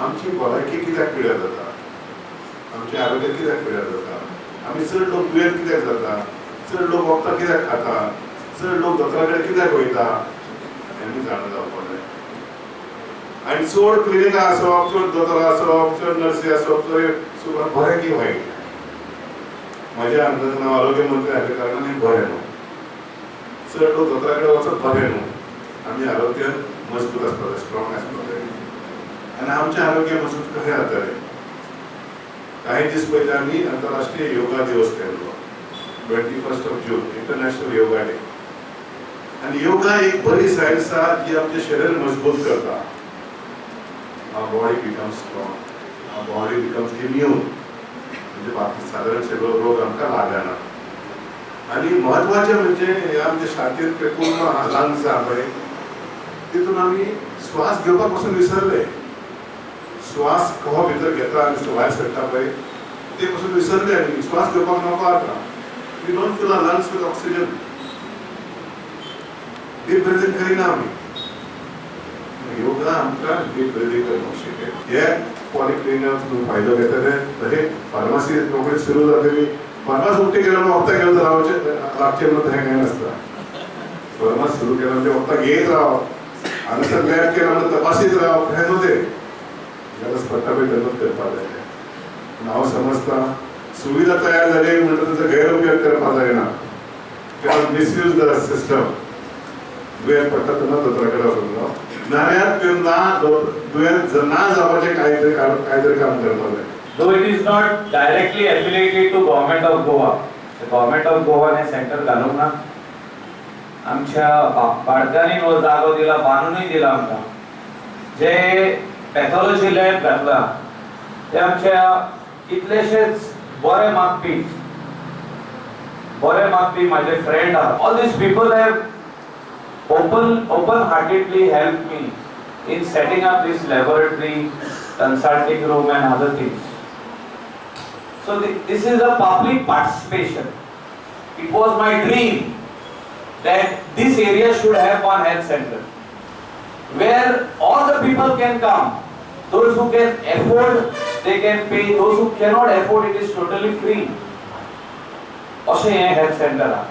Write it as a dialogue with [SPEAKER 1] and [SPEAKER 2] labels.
[SPEAKER 1] आमची भलायकी कित्याक पिड्यार जाता, आमचें आरोग्य कित्याक पिड्यार जाता, आमी चड लोक दुयेंत कित्याक जाता, चड लोक वखदां कित्याक खाता, चड लोक दोतोरा कडेन कित्याक वयता, हें आमी जाणा जावपाक जाय. आनी चड क्लिनिकां आसप, चड दोतोरां आसप, चड नर्सी आसप, चड सुपर बरें की वायट? म्हज्या अंदाजान हांव आरोग्य मंत्री आसल्या कारणान हें बरें न्हू. चड लोक दोतोरा कडेन वचप बरें न्हू. आमी आरोग्य मजबूत आसपाक जाय, स्ट्रॉंग आसपाक जाय. आनी आमचें आरोग्य मजबूत कशें जातलें? कांय दीस पयलीं आमी अंतरराष्ट्रीय योगा दिवस केल्लो, 21 June, international yoga day. आनी योगा एक बरी सायन्स आसा जी आमचें शरीर मजबूत करता. Our body becomes strong, our body becomes immune, म्हणजे बाकी सादारणशे रोग आमकां लागना. आनी म्हत्वाचें म्हणजे हे आमच्या छातयेंत पूर्ण लंग्स आहा पळय, तितून आमी श्वास घेवपाक पसून विसरले. श्वास कहो भितर घेता आनी भायर सरता पळय, ते पसून विसरले आमी. श्वास घेवपाक नको आतां. We don't fill our lungs with oxygen. Deep breathing करिना आमी. योगा आमकां डीप ब्रिदींग करपाक शिकयता. हे पॉलिक्लिनिक फायदो घेतले तशें फार्मासी रोखडीच सुरू जातली. फार्मास उक्ती केल्या म्हणून वखदां घेवन रावचें लागचें म्हणून तशें कांय नासता. फार्मास सुरू केला म्हणजे वखदां घेयत रावप, हांगासर लॅब केला म्हणून तपासीत रावप, हें न्हू तें. गरज पडटा पळय तेन्नाच करपाक जाय. पूण हांव समजता सुविधा तयार जाली म्हणटा ताचो गैरउपयोग करपाक जायना, किंवा मिसयूज the system. दुयेंत पडटा तेन्ना दोतोरा कडेन वचूंक जाय, नाल्यार ते ना दुयेंत ना जावपाचें कांय तरी काम करपाक जाय.
[SPEAKER 2] Though it is not directly affiliated to Government of Goa, the Government of Goa ने सेंटर घालूंक ना. आमच्या भाटकारांनी हो जागो दिला, बांदूनय दिला आमकां. जे पॅथॉलॉजी लॅब घातला ते आमच्या कितलेशेच बरे मागपी माझे फ्रेंड आहा. All these people have open heartedly help me in setting up this laboratory, consulting room and other things. So this is a public participation. It was my dream that this area should have one health center where all the people can come. Those who can afford, they can pay. Those who cannot afford, it is totally free. अशें हें health centre आहा.